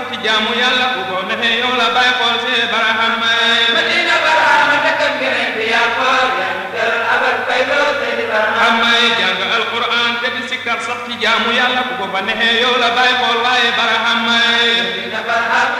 ci jaamu yàlla bu ko neexee yow la bàyyi xool see barahama Madina barahama dëkkam ngeen fi yàqoo yaa ñu teral abal faydoo seeni barahama jàng alquran te di sikkar sax ci jaamu yàlla bu ko fa neexee yow la bàyyi xool waaye barahama Madina barahama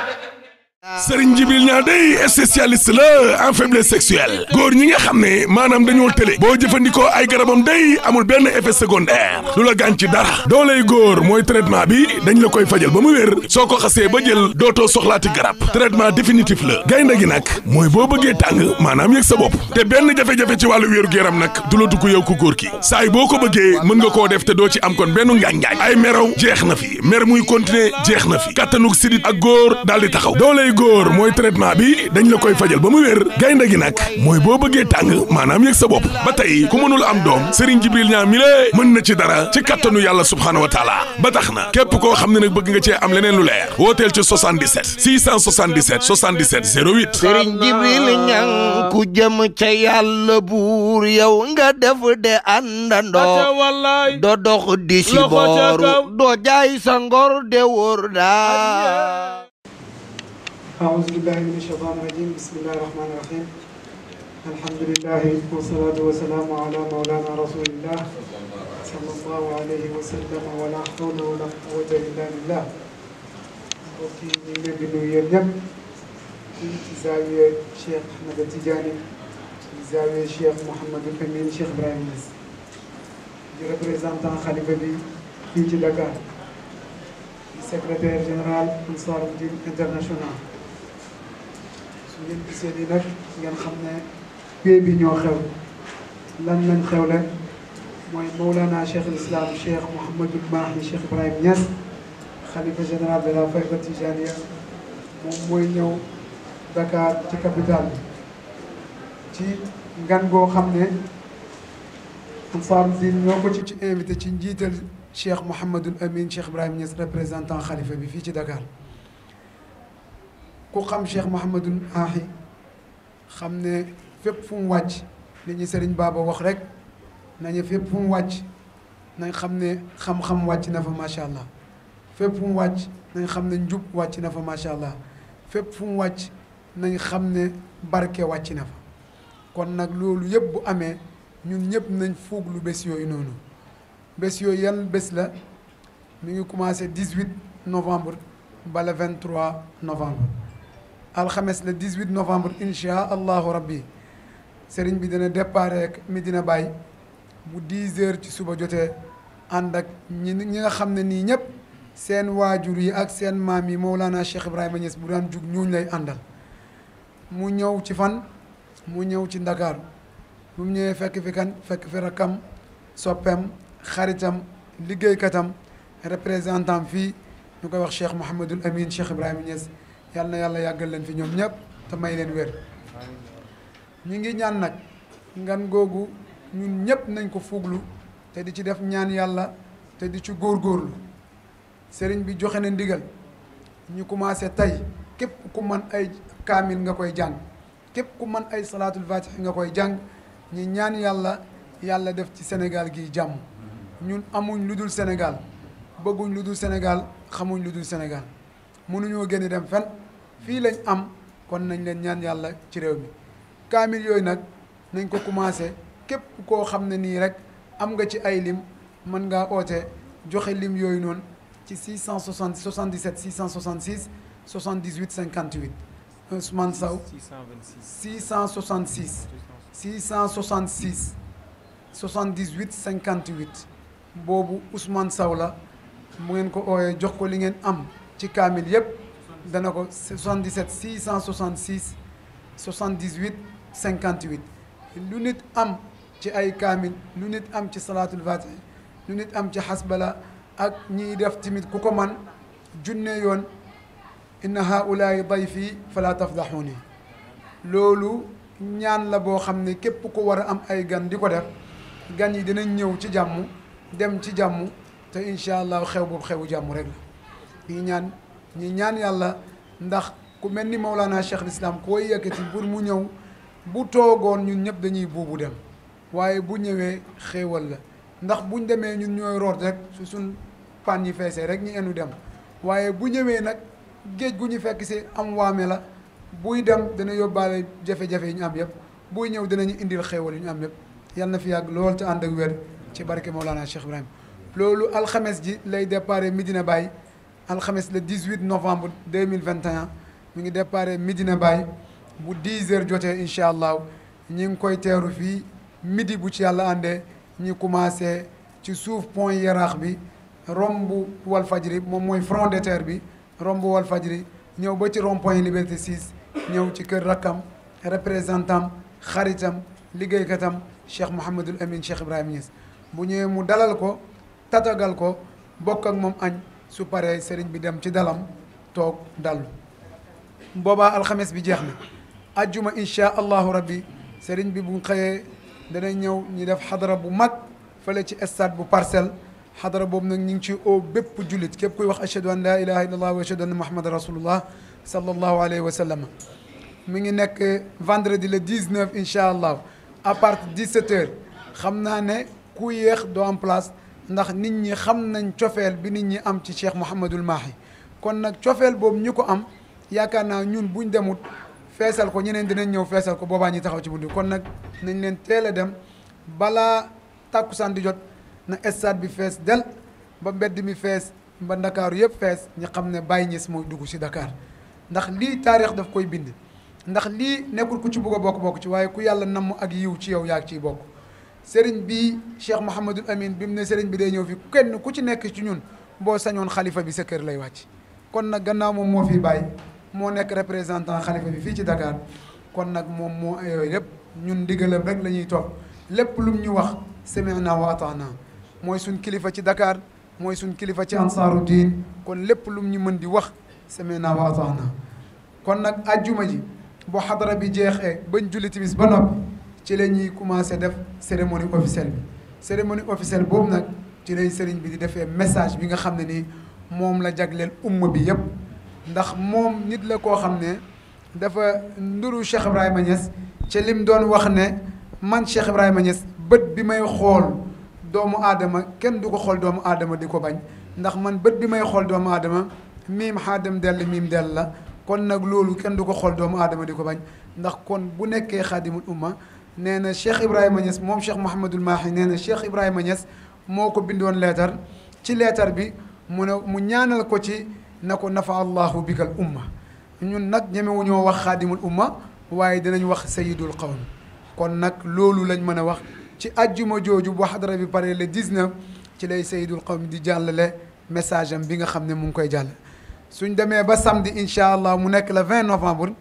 Serigne Djibril Niang day spécialiste la en faiblesse sexuelle góor ñi nga xam ne maanaam dañoo tële boo jëfandikoo ay garabam day amul benn effet secondaire lu la gaañ ci dara dooley góor mooy traitement bi dañ la koy fajal ba mu wér soo ko xasee ba jël dootoo soxlaati garab traitement définitif la gaynde gi nag mooy boo bëggee tàng maanaam yëg sa bopp te benn jafe-jafe ci wàllu wéeru yaram nag du la dugg yow ku góor ki saa yi boo ko bëggee mën nga koo def te doo ci am kon benn ngaañ-ngaañ ay meraw jeex na fi mer muy continuer jeex na fi kattanug sidit ak góor daal di taxaw dooley góor mooy traitement bi dañ la koy fajal ba mu wér gaynde gi nag mooy boo bëggee tàng maanaam yëg sa bopp ba tey ku mënul am doom Serigne Djibril Niang mi lée mën na ci dara ci kattanu yàlla subhaanahu wa taala ba tax na képp koo xam ne nag bëgg nga cee am leneen lu leer wooteel ci 77 677 77 08 Serigne Djibril Niang ku jëm ca yàlla buur yow nga def de àndandoo do dox di si booru doo jaay sa ngor de wóor daa أعوذ بالله من الشيطان الرجيم بسم الله الرحمن الرحيم الحمد لله والصلاة والسلام على مولانا رسول الله صلى الله عليه وسلم ولا حول ولا قوة إلا بالله mbokk yi ñu ngi leen di nuyu yéen ñëpp ci zaawiya Cheikh Ahmed Tidiane ci zaawiya Cheikh Mouhamadul Amin Cheikh Ibrahima Niass di représentant xalifa bi fii ci Dakar di secrétaire général Ansaarud-Din International su ngeen gisee nii nag ngeen xam ne pay bi ñoo xew lan lañ xewle mooy Mawlana Cheikh al-Islam Cheikh Mouhamadul Mahi Cheikh Ibrahima Niass xalifa général de la Fayda Tijaniya moom mooy ñëw Dakar ci capitale ci ngan goo xam ne Ansaarud-Din ñoo ko ci invité ci njiital Cheikh Mouhamadul Amin Cheikh Ibrahima Niass représentant xalifa bi fii ci Dakar ku xam Cheikh Mouhamadul Mahi xam ne fépp fu mu wàcc li ñu Serigne Baba wax rek nañu fépp fu mu wàcc nañ xam ne xam-xam wàcc na fa macha allah fépp fu mu wàcc nañ xam ne njub wàcc na fa macha allah fépp fu mu wàcc nañ xam ne barke wàcc na fa kon nag loolu yëpp bu amee ñun ñëpp nañ fooglu bés yooyu noonu bés yooyu yan bés la mi ngi commencé 18 novembre ba le 23 novembre alxames le 18 novembre incha allahu rabbi sëriñ bi dana départ ak Medina Baye bu 10 heures ci suba jotee ànd ak ñi nga xam ne nii ñëpp seen waajur yi ak seen maam yi Mawlana Cheikh Ibrahima Niass bu daan jug ñooñu lay àndal mu ñëw ci fan mu ñëw ci Ndakaaru bu mu ñëwee fekk fi kan fekk fi rakkam soppeem xaritam liggéeykatam représentant fii ñu koy wax Cheikh Mouhamadul Amin Cheikh Ibrahima Niass yàlla na yàlla yàggal leen fi ñoom ñëpp te may leen wér ñu ngi ñaan nag ngan googu ñun ñëpp nañ ko fuglu te di ci def ñaan yàlla te di ci góorgóorlu sëriñ bi joxe na ndigal ñu commencé tey képp ku man ay kaamil nga koy jàng képp ku man ay salaatul fatih nga koy jàng ñi ñaan yàlla yàlla def ci Sénégal gi jàmm ñun amuñ lu dul Sénégal bëgguñ lu dul Sénégal xamuñ lu dul Sénégal mënuñoo génn dem fen fii lañ am kon nañ leen ñaan yàlla ci réew mi kaamil yooyu nag nañ ko commencé képp koo xam ne nii rek am nga ci ay lim mën ngaa oote joxe lim yooyu noonu ci 660 77 666 78 58 Ousmane Sow 666 666 78 58 boobu Ousmane Sow la mu ngeen ko ooyee jox ko li ngeen am ci kaamil yépp dana ko 77 666 78 58 lu nit am ci ay kaamil lu nit am ci salaatul fatih lu nit am ci xasbala ak ñiy def tamit ku ko man junne yoon inna haulaai dayfi fala tafdaxuni loolu ñaan la boo xam ne képp ko war a am ay gan di ko def gan yi dinañ ñëw ci jàmm dem ci jàmm te incha allah xew boobu xewu jàmm rek la ñi ñaan yàlla ndax ku mel ni Mawlana Cheikh l'Islam koy yëkkati pour mu ñëw bu toogoon ñun ñëpp dañuy buubu dem waaye bu ñëwee xéewal la ndax buñ demee ñun ñooy root rek su suñ pan yi feesee rek ñu enu dem waaye bu ñëwee nag géej gu ñu fekk si am waame la buy dem dana yóbbaale jafe-jafe yi ñu am yëpp buy ñëw dinañu indil xéewal yi ñu am yëpp yal na fi yàgg lool te ànd ak wér ci barke Mawlana Cheikh Ibrahim loolu alxames ji lay déparé Medina Baye alxames le 18 novembre 2021 mu ngi déparé Medina Baye bu 10 heures jotee incha allah ñi ngi koy teeru fii midi bu ci yàlla àndee ñi commencé ci suuf pont Yaraax bi romb Walfadjri moom mooy front de terre bi romb Walfadjri ñëw ba ci rond point Liberté 6 ñëw ci kër rakkam représentant xaritam liggéeykatam Cheikh Mouhamadul Amin Cheikh Ibrahima Niass bu ñëwee mu dalal ko tatagal ko bokk ak moom añ su paree sëriñ bi dem ci dalam toog dallu boobaa alxames bi jeex na ajjuma incha allahu rabbi sëriñ bi bu xëyee dana ñëw ñu def xadara bu mag fële ci stade bu Parcelles xadara boobu nag ñu ngi ci oo bépp jullit képp kuy wax ashhadu an la ilaha illallah wa ashhadu anna muhammadan rasulullah sallallahu alayhi wa sallam mi ngi nekk vendredi le 19 incha allah à partir de 17 heures xam naa ne ku yéex doo am place ndax nit ñi xam nañ cofeel bi nit ñi am ci Cheikh Mouhamadul Mahi kon nag cofeel boobu ñu ko am yaakaar naa ñun buñ demut feesal ko ñeneen dinañ ñëw feesal ko boobaa ñi taxaw ci buntu kon nag nañ leen teel a dem balaa tàkkusaan di jot na stade bi fees del ba mbedd mi fees ba ndakaaru yëpp fees ñu xam ne Baye Niass mooy dugg si Dakar ndax lii taarix daf koy bind ndax lii nekkul ku ci bugg a bokk ci waaye ku yàlla namm ak yiw ci yow yaa ciy bokk sëriñ bi Cheikh Mouhamadul Amin bi mu ne sëriñ bi day ñëw fi kenn ku ci nekk ci ñun boo sañoon xalifa bi sa kër lay wàcc kon nag gannaaw moom moo fi bàyyi moo nekk représentant xalifa bi fii ci Dakar kon nag moom moo yooyu yëpp ñun ndigalam rek la ñuy topp lépp lum ñu wax sami'na wa ata'na mooy suñ kilifa ci Dakar mooy suñ kilifa ci ansaaru diin kon lépp lum ñu mën di wax sami'na wa ata'na kon nag ajjuma ji boo xadara bi jeexee bañ julli timis ba noppi ci la ñuy commencé def cérémonie officielle bi cérémonie officielle boobu nag ci lay sëriñ bi di defee message bi nga xam ne nii moom la jagleel umma bi yëpp ndax moom nit la koo xam ne dafa nduru Cheikh Ibrahima Niass ci lim doon wax ne man Cheikh Ibrahima Niass bët bi may xool doomu aadama kenn du ko xool doomu aadama di ko bañ ndax man bët bi may xool doomu aadama miim xaadam dell miim dell la kon nag loolu kenn du ko xool doomu aadama di ko bañ ndax kon bu nekkee xaadimul umma nee na Cheikh Ibrahima Niass moom Cheikh Mouhamadul Mahi nee na Cheikh Ibrahima Niass moo ko bindoon leetar ci leetar bi mu ne mu ñaanal ko ci na ko nafa allahu bikal umma ñun nag ñemewuñoo wax xaadimul umma waaye dinañ wax sayidul qawm kon nag loolu lañ mën a wax ci ajjuma jooju bu xadara bi pare le 19 ci lay sayidul qawm di jàllale message am bi nga xam ne mu ngi koy jàll suñ demee ba samedi incha allah mu nekk le 20 novembre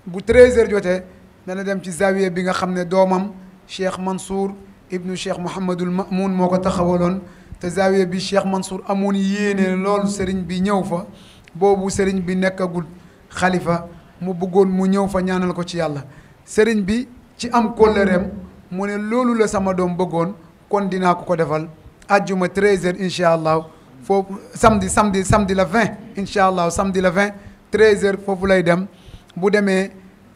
bu 13h jotee dana dem ci zawiya bi nga xam ne doomam Cheikh Mansour ibnu Cheikh Mouhamadul Mamoun moo ko taxawaloon te zawiya bi Cheikh Mansour amoon yéene loolu sëriñ bi ñëw fa boobu sëriñ bi nekkagul xalifa mu bëggoon mu ñëw fa ñaanal ko ci yàlla sëriñ bi ci am kóllëreem mu ne loolu la sama doom bëggoon kon dinaa ko defal ajjuma 13h incha allah foofu samedi la 20 incha allah samedi la 20 13h foofu lay dem bu demee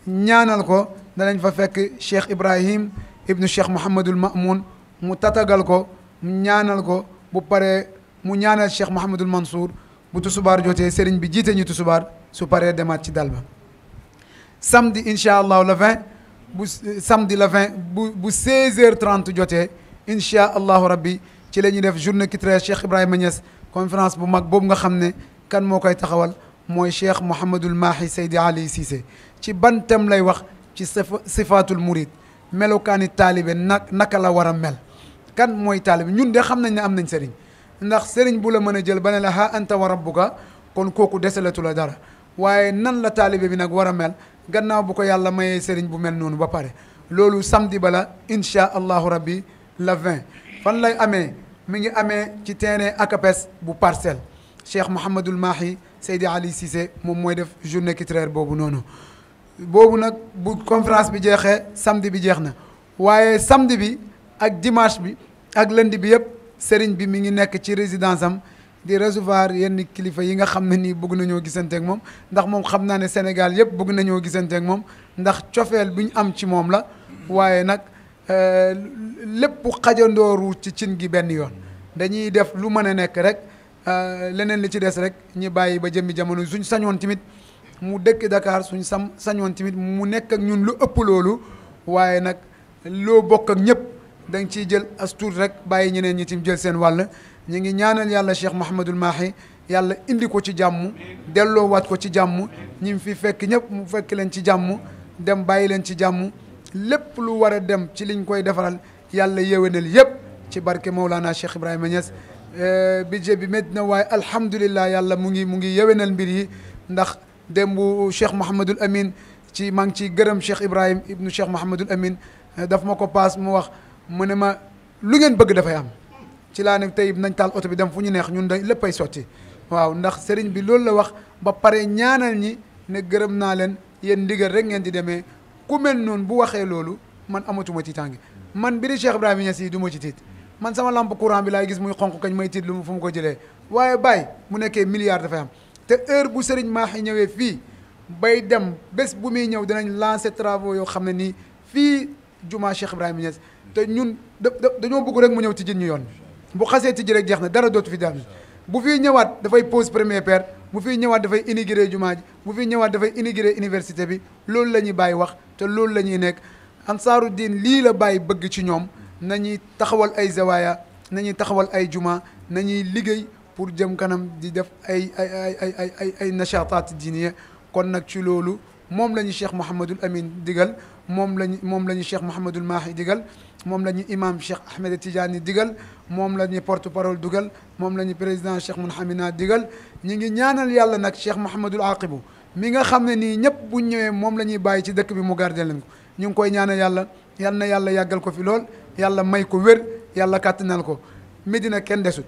ñaanal ko danañ fa fekk Cheikh Ibrahim ibnu Cheikh Mouhamadul Mamoun mu tatagal ko mu ñaanal ko bu paree mu ñaanal Cheikh Mouhamadul Mansour bu tusubaar jotee sëriñ bi jiite ñu tusubaar su paree demaat ci dal ba samedi incha allah le 20 bu samedi le 20 bu 16h30 jotee incha allahu rabbi ci la ñuy def journée culturelle Cheikh Ibrahima Niass conférence bu mag boobu nga xam ne kan moo koy taxawal mooy Cheikh Mouhamadul Mahi Seydi Ali Cissé ci ban thème lay wax ci sifaatul murid melokaani taalibe naka la war a mel kan mooy taalibe ñun de xam nañ ne am nañ sëriñ ndax sëriñ bu la mën a jël ba ne la ha anta wa rabbuka kon kooku desalatu la dara waaye nan la taalibe bi nag war a mel gannaaw bu ko yàlla mayee sëriñ bu mel noonu ba pare loolu samedi ba la incha allahu rabbi la 20 fan lay amee mi ngi amee ci terrain ACAPES bu Parcelles Cheikh Mouhamadul Mahi Seydi Ali Cissé moom mooy def journée culturelle boobu noonu boobu nag bu conférence bi jeexee samedi bi jeex na waaye samedi bi ak dimanche bi ak lundi bi yëpp sëriñ bi mi ngi nekk ci résidence am di recevoir yenn kilifa yi nga xam ne nii bëgg nañoo gisanteeg moom ndax moom xam naa ne Sénégal yëpp bëgg nañoo gisanteeg moom ndax cofeel bi ñu am ci moom la waaye nag lépp xajandooru ci cin gi benn yoon dañuy def lu mën a nekk rek leneen li ci des rek ñi bàyyi ba jëmmi jamono suñ sañoon tamit mu dëkk Dakar suñ sañoon tamit mu nekk ak ñun lu ëpp loolu waaye nag loo bokk ak ñëpp da nga ciy jël as tuut rek bàyyi ñeneen ñi tim jël seen wàll ñu ngi ñaanal yàlla Cheikh Mouhamadul Mahi yàlla indi ko ci jàmm delloowaat ko ci jàmm ñi fi fekk ñëpp mu fekk leen ci jàmm dem bàyyi leen ci jàmm lépp lu war a dem ci liñ koy defaral yàlla yéwénal yëpp ci barke Mawlana Cheikh Ibrahima Niass budget bi métti na waaye alhamdulillah yàlla mu ngi yéwénal mbir yi ndax démbu Cheikh Mouhamadul Amin ci maa ngi ciy gërëm Cheikh Ibrahim ibnu Cheikh Mouhamadul Amin daf ma ko paas mu wax mu ne ma lu ngeen bëgg dafay am ci laa ne tey nañ taal oto bi dem fu ñu neex ñun da léppay sotti waaw ndax sëriñ bi loolu la wax ba pare ñaanal ñi ne gërëm naa leen yéen ndigal rek ngeen di demee ku mel noonu bu waxee loolu man amatuma tiitaange man mbiri Cheikh Ibrahima Niass yi du ma ci tiit man sama lampe courant bi laay gis muy xonq kañ may tiit lu fu mu ko jëlee waaye bàyyi mu nekkee milliard dafay am te heure bu sëriñ Mahi ñëwee fii bay dem bés bu muy ñëw dinañ lancer travaux yoo xam ne nii fii jumaa Cheikh Ibrahima Niass te ñun dañoo bëgg rek mu ñëw tijji ñu yoon bu xasee tijji rek jeex na dara dootu fi daal bu fiy ñëwaat dafay pose première pierre bu fiy ñëwaat dafay inaugurer jumaa ji bu fiy ñëwaat dafay inaugurer université bi loolu la ñuy bàyyi wax te loolu la ñuy nekk ansaaru diin lii la bàyyi bëgg ci ñoom nañuy taxawal ay zawaaya nañuy taxawal ay juma nañuy liggéey pour jëm kanam di def ay nachataat diiniya kon nag ci loolu moom la ñu Cheikh Mouhamadul Amin digal moom la ñu Cheikh Mouhamadul Mahi digal moom la ñu imam Cheikh Ahmed Tidiane digal moom la ñu porte parole digal moom la ñu président Cheikh Mounhamina digal ñi ngi ñaanal yàlla nag Cheikh Mouhamadul Aqibu mi nga xam ne nii ñëpp bu ñëwee moom la ñuy bàyyi ci dëkk bi mu gardé leen ko ñu ngi koy ñaanal yàlla yal na yàlla yàggal ko fi lool yàlla may ko wér yàlla kàttanal ko Medina kenn desut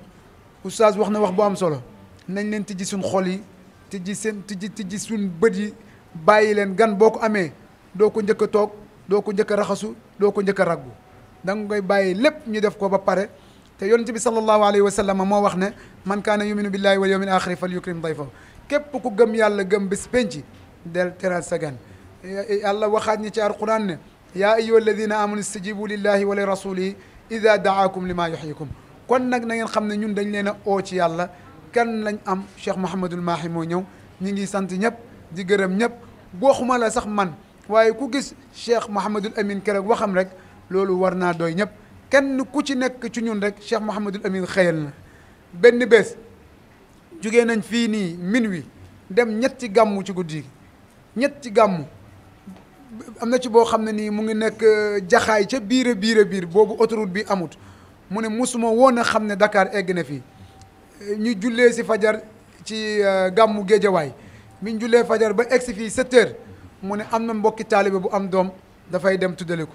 oustaz wax na wax bu am solo nañ leen tijji suñ xol yi tijji suñ bët yi bàyyi leen gan boo ko amee doo ko njëkk a toog doo ko njëkk a raxasu doo ko njëkk a raggu da nga koy bàyyi lépp ñu def ko ba pare te yonent bi sallallahu alayhi wa sallam moo wax ne man kaana yuminu billahi wal yawmil axiri fal yukrim dayfahu képp ku gëm yàlla gëm bés penc del teral sa gan yàlla waxaat ñi ci alquran ne yaa ayyuha alladina amanu istajibu lillahi wa li rasulihi ida daakum lima yuhyikum kon nag na ngeen xam ne ñun dañ leen a oo ci yàlla kan lañ am Cheikh Mouhamadul Mahi moo ñëw ñi ngi sant ñëpp di gërëm ñëpp waxuma la sax man waaye ku gis Cheikh Mouhamadul Amin keroog waxam rek loolu war naa doy ñëpp kenn ku ci nekk ci ñun rek Cheikh Mouhamadul Amin xëyal na benn bés jugee nañ fii nii minuit dem ñetti gàmmu ci guddi ñetti gàmmu am na ci boo xam ne nii mu ngi nekk jaxaay ca biir boobu autoroute bi amut mu ne musuma woon a xam ne Dakar egg na fii ñu jullee si fajar ci gàmmu Géejawaay mi ñu jullee fajar ba egg si fii 7 heures mu ne am na mbokki taalibe bu am doom dafay dem tuddale ko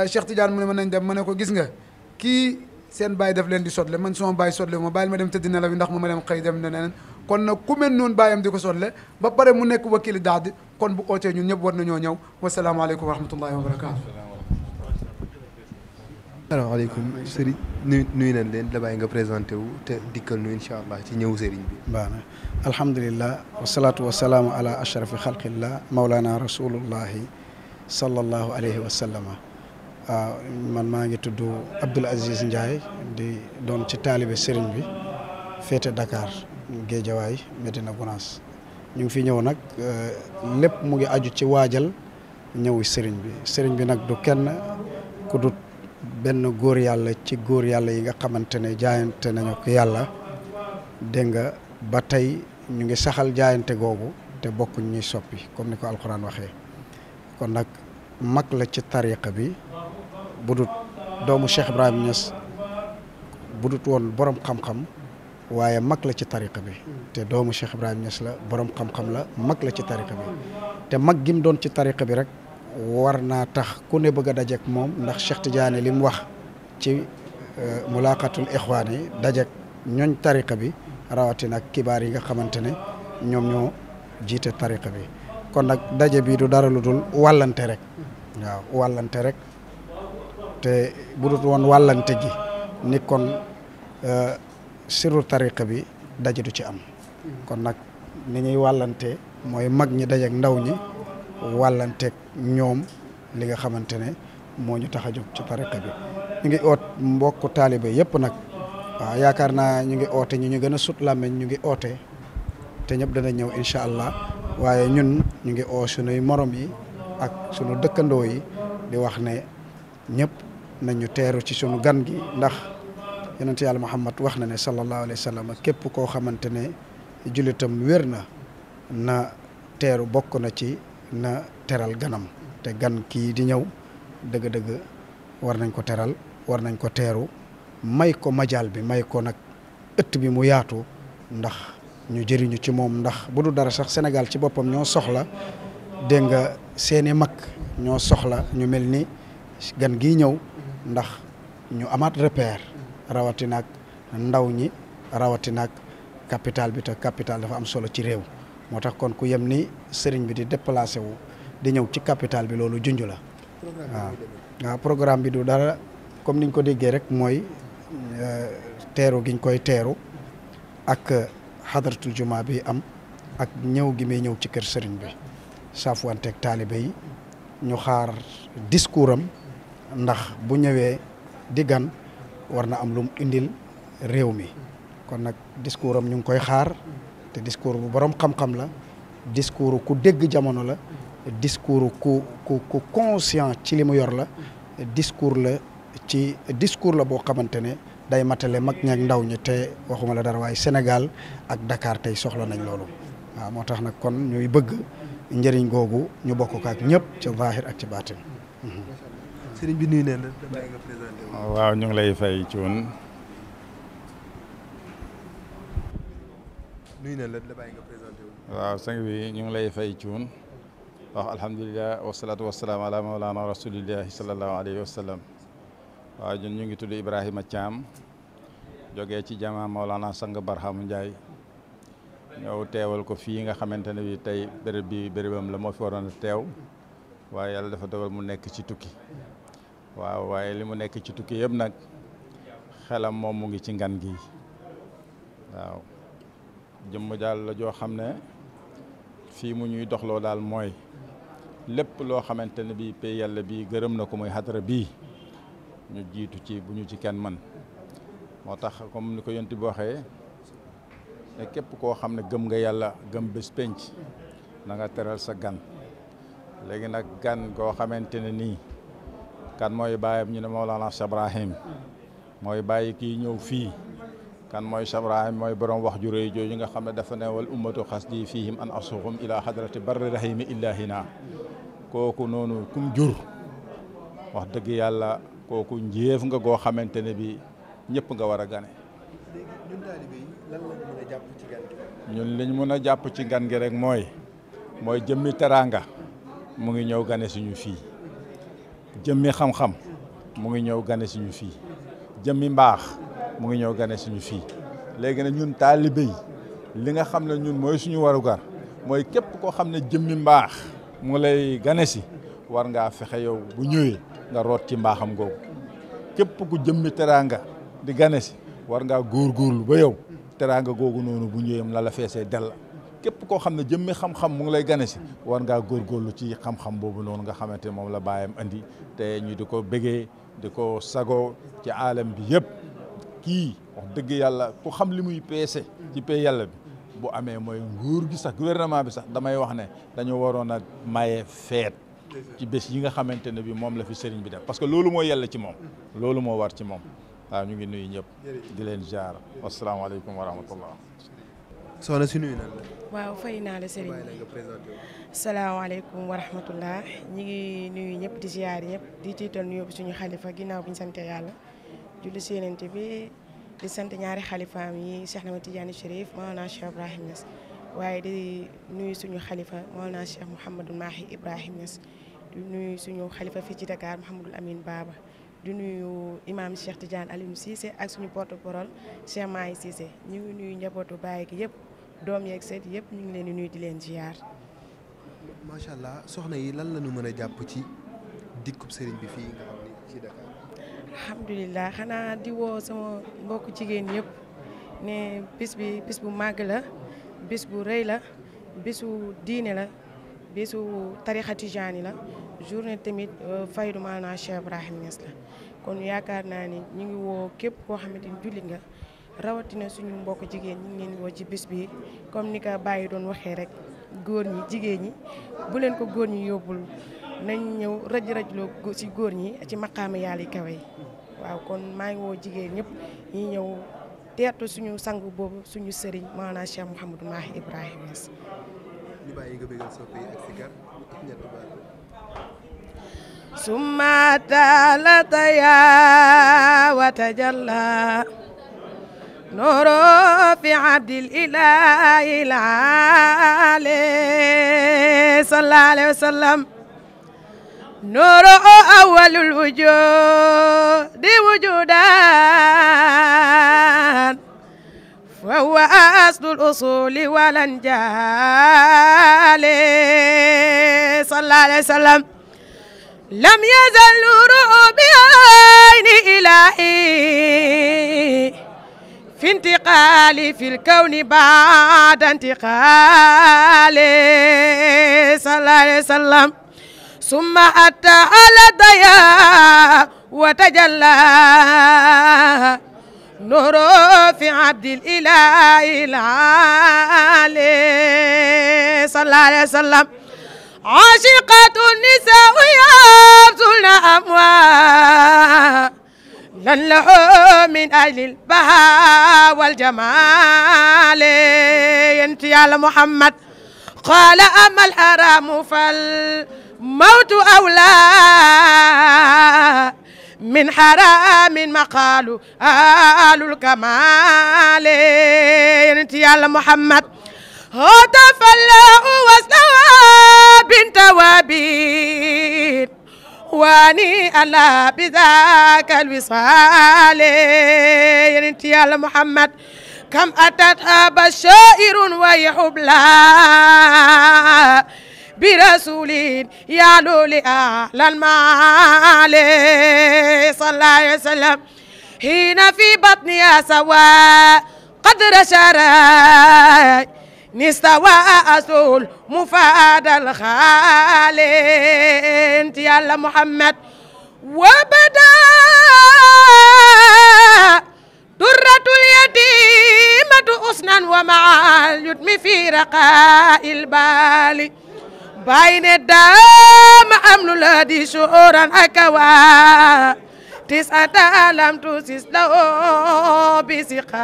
Cheikh Tidiane mu ne mën nañ dem ma ne ko gis nga kii seen bàyyi daf leen di sotle man suma bàyyi sotle ma bàyyil ma dem tëdd nelaw yi ndax ma dem xëy dem ne neneen kon nag ku mel noonu bàyyam di ko sotle ba pare mu nekk wakili daadi kon bu ootee ñun ñëpp war nañoo ñëw wasalaamaaleykum wa rahmatullahi wa barakaatu. salaamaaleykum sëriñ nuyu nañ leen da bàyyi nga présenté wu te dikkal nu incha allah ci ñëw sëriñ bi. baax na alhamdulilah wasalaatu wasalaamu ala ashrafi xalqillah maulana rasulullahi sallallahu alayhi wa sallama. waaw man maa ngi tudd Abdoul Aziz Ndiaye di doon ci taalibe sëriñ bi féete Dakar Géejawaay Medina Gounass ñu ngi fi ñëw nag lépp mu ngi aju ci waajal ñëw sëriñ bi nag du kenn ku du benn góor yàlla ci góor yàlla yi nga xamante ne jaayante nañu ko yàlla dégg nga ba tey ñu ngi saxal jaayante googu te bokkuñ ñuy soppi comme ni ko alxuraan waxee kon nag mag la ci tariqa bi budut doomu Cheikh Ibrahima Niass budut woon borom xam-xam waaye mag la ci tariqa bi te doomu Cheikh Ibrahima Niass la borom xam-xam la mag la ci tariqa bi te mag gi mu doon ci tariqa bi rek war naa tax ku ne bëgg a dajeek moom ndax Cheikh Tidiane li mu wax ci mulaqatul ixwaan yi dajeek ñooñ tariqa bi rawatina ak kibaar yi nga xamante ne ñoom ñoo jiite tariqa bi kon nag daje bi du dara lu dul wàllante rek waaw wàllante rek te bu dut woon wàllante gi ni kon siru tariqa bi daje du ci am kon nag ni ñuy wàllante mooy mag ñi dajeek ndaw ñi wàllanteeg ñoom li nga xamante ne moo ñu tax a jóg ci tariqa bi ñu ngi oot mbokku taalibe yëpp nag waaw yaakaar naa ñu ngi oote ñu gën a sut làmmeñ ñu ngi oote te ñëpp dana ñëw incha allah waaye ñun ñu ngi oo sunuy morom yi ak sunu dëkkandoo yi di wax ne ñëpp nañu teeru ci sunu gan gi ndax yonent yàlla Muhammad wax na ne sallallahu alayhi wa sallam képp koo xamante ne jullitam wér na teeru bokk na ci na teral ganam te gan kii di ñëw dëgg-dëgg war nañ ko teral war nañ ko teeru may ko majaal bi may ko nag ëtt bi mu yaatu ndax ñu jëriñu ci moom ndax bu du dara sax Sénégal ci boppam ñoo soxla dégg nga seeni mag ñoo soxla ñu mel ni gan gi ñëw ndax ñu amaat repère rawatina ak ndaw ñi rawatina ak capital bi te capital dafa am solo ci réew moo tax kon ku yem ni sëriñ bi di déplacé wu di ñëw ci capital bi loolu junj la waaw programme bi du dara comme niñ ko déggee rek mooy teeru giñ koy teeru ak xadratul juma bi am ak ñëw gi may ñëw ci kër sëriñ bi saafuwanteeg taalibe yi ñu xaar discours am ndax bu ñëwee di gan war na am lu mu indil réew mi kon nag discours am ñu ngi koy xaar te discours bu borom xam-xam la discours ku dégg jamono la discours ku conscient ci li mu yor la discours la boo xamante ne day matale mag ñi ak ndaw ñi te waxuma la dara waaye Sénégal ak Dakar tey soxla nañ loolu waaw moo tax nag kon ñuy bëgg njëriñ googu ñu bokk ko ak ñëpp ci zaahir ak ci baatin. sëriñ bi nuyu na la damay nga présenté wu. waaw ñu ngi lay fay Cuun. nuyu na la damay nga présenté wu. waaw sang bi ñu ngi lay fay Cuun wax alhamdulilah wasalaatu wasalaam ala mawlana rasulillahi sallallahu alayhi wa sallam. waaw ñun ñu ngi tudd Ibrahima Thiam jógee ci jama Maolana Sang Barham Ndiaye ñëw teewal ko fii nga xamante ne bi tey bérébam la moo fi waroon a teew waaye yàlla dafa dogal mu nekk ci tukki waaw waaye li mu nekk ci tukki yëpp nag xelam moom mu ngi ci ngan gi waaw jëmm daal la joo xam ne fii mu ñuy doxloo daal mooy lépp loo xamante ne bi pay yàlla bi gërëm na ko muy xadara bii ñu jiitu ci bu ñu ci kenn man moo tax comme ni ko yonent bi waxee ne képp koo xam ne gëm nga yàlla gëm bés penc na nga teral sa gan léegi nag gan koo xamante ne nii kan mooy bàyyam ñu ne Mawlana Cheikh Ibrahim mooy bàyyi kii ñëw fii kan mooy Cheikh Ibrahim mooy borom wax ju rëy jooju nga xam ne dafa ne wal ummatu xasdi fihim an asuhum ila hadrati barri rahimi illahina kooku noonu kum jur wax dëgg yàlla kooku njéef nga goo xamante ne bi ñëpp nga war a gane. léegi ñun taalibe yi lan lañ mën a jàpp ci gan gi. ñun liñ mën a jàpp ci gan gi rek mooy jëmmi teraanga mu ngi ñëw gane suñu fii jëmmi xam-xam mu ngi ñëw gane suñu fii jëmmi mbaax mu ngi ñëw gane suñu fii léegi nag ñun taalibe yi li nga xam ne ñun mooy suñu warugar mooy képp koo xam ne jëmmi mbaax mu lay gane si war ngaa fexe yow bu ñëwee nga root ci mbaaxam googu képp ku jëmmi teraanga di gane si war ngaa góorgóorlu ba yow teraanga googu noonu bu ñëwee la feesee dell képp koo xam ne jëmmi xam-xam mu ngi lay gane si war ngaa góorgóorlu ci xam-xam boobu noonu nga xamante moom la baayam andi te ñu di ko bëggee di ko sago ci aalam bi yëpp kii wax dëgg yàlla ku xam li muy peese ci pay yàlla bi bu amee mooy nguur gi sax gouvernement bi sax damay wax ne dañu waroon a maye feet ci bés yi nga xamante ne bi moom la fi sëriñ bi def parce que loolu moo yàlla ci moom loolu moo war ci moom waaw ñu ngi nuyu ñëpp di leen jaar wasalaamaaleykum wa rahmatullah. soxna si nuyu na la. waaw fay naa la sëriñ bàyyi la nga présenté wu. salaamaaleykum wa rahmatullah ñi ngi nuyu ñëpp di ziar ñëpp di tiital nuyoo bi suñu xalifa ginnaaw bi ñu sante yàlla julli si Yonent bi di sant ñaari xalifaam yi Cheikh Ahmed Tidiane Chérif Mawlana Cheikh Ibrahim Niass waaye di nuyu suñu xalifa Mawlana Cheikh Mouhamadul Mahi Ibrahim Niass di nuyu suñu xalifa fii ci Dakar Mouhamadul Amin Baba di nuyu imam Cheikh Tidiane Alioune Cissé ak suñu porte-parole Cheikh Mahi Cissé ñu ngi nuyu njabootu Baye gi yëpp doom yeeg seet yëpp ñu ngi leen di nuyu di leen ziar. macha allah soxna yi lan la ñu mën a jàpp ci dikkub sëriñ bi fii nga xam ne ci Dakar. alhamdulilah xanaa di woo sama mbokku jigéen yëpp ne bis bi bis bu màgg la bis bu rëy la bisu diine la bisu tarixa tijaani la journée tamit faydu maana Cheikh Ibrahim Niass la kon yaakaar naa ni ñu ngi woo képp koo xamante ni jullit nga rawatina suñu mbokk jigéen ñi ngi leen woo ci bis bi comme ni ko Baye doon waxee rek góor ñi jigéen ñi bu leen ko góor ñi yóbbul nañ ñëw rëj-rëjloo ci góor ñi ci maqaama yàlla yi kawe yi waaw kon maa ngi woo jigéen ñëpp ñi ñëw teertu suñu sang boobu suñu sëriñ maanaam Cheikh Mouhamadou Mahi Ibrahima Niass. ñu bàyyi nga bégal soppe yi ak sikar ñett baat. summa talataya wa tajalla nuru fi abdil ilahi al-ali sallallahu alayhi wa sallam nuru awwalul wujudi wujudan fa huwa aslul usuli wal anjali sallallahu alayhi wa sallam lam yazal nuru bi ayni ilahi في انتقالي في الكون بعد انتقالي صلى الله عليه وسلم ثم أتى على الضياء وتجلى نور في عبد الإله العالي صلى الله عليه وسلم عاشقة النساء يبذلن أموال لن له من أجل البهاء والجمال ينتي على محمد قال أما الحرام فالموت أولى من حرام مقال آل الكمال ينتي على محمد هتف الله واستوى بنت وابين واني ألا بذاك الوصال ينتي على محمد كم أتتها بشائر ويحبلا برسول يعلو لأعلى المعال صلى الله عليه وسلم حين في بطنها سواء قدر شراي نستوى أسول مفاد الخالي انت يا محمد وبدا درة اليتيمة أسنا ومع اليتم في رقاء البال بين الدم أمل الذي شعورا أكوا تسعة لم تسس له بسقال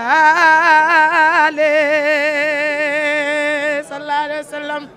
صلى الله عليه وسلم.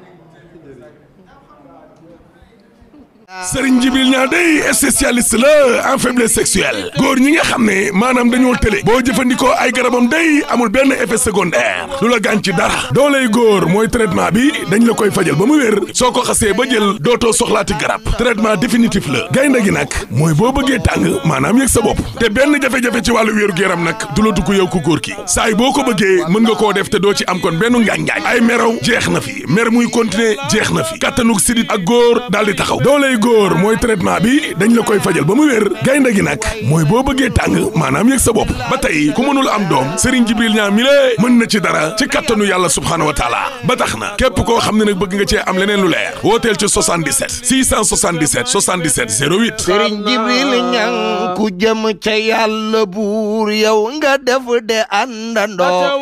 Serigne Djibril Niang day spécialiste la en faiblesse sexuelle góor ñi nga xam ne maanaam dañoo télé boo jëfandikoo ay garabam day amul benn effet secondaire lu la gaañ ci dara dooley góor mooy traitement bi dañ la koy fajal ba mu wér soo ko xasee ba jël dootoo soxlaati garab traitement définitif la gaynde gi nag mooy boo bëggee tàng maanaam yëg sa bopp te benn jafe-jafe ci wàllu wéeru yaram nag du la dugg yow ku góor ki saa yi boo ko bëggee mën nga koo def te doo ci am kon benn ngaañ-ngaañ ay meraw jeex na fi mer muy continuer jeex na fi kattanug sidit ak góor daal di taxaw dooley góor mooy traitement bi dañ la koy fajal ba mu wér gaynde gi nag mooy boo bëggee tàng maanaam yëg sa bopp ba tey ku mënul am doom Serigne Djibril Niang mi lée mën na ci dara ci kattanu yàlla subhaanahu wa taala ba tax na képp koo xam ne nag bëgg nga cee am leneen lu leer wooteel ci 77 677 77 08 Serigne Djibril Niang ku jëm ca yàlla buur yow nga def de àndandoo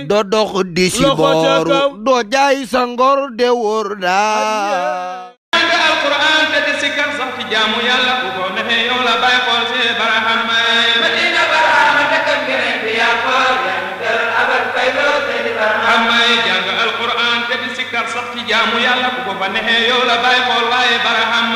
doo dox di si booru doo jaay sa ngor de wóor daa alquran te di sikkar sax ci jaamu yàlla bu ko defee yow la bàyyi xool si baraham may madina barahama dëkkam ngeen fi yaa xool yaa ñu teral abal fay loo te di baraham may jàng alquran te di sikkar sax ci jaamu yàlla bu ko fa nexee yow la bàyyi xool waaye baraham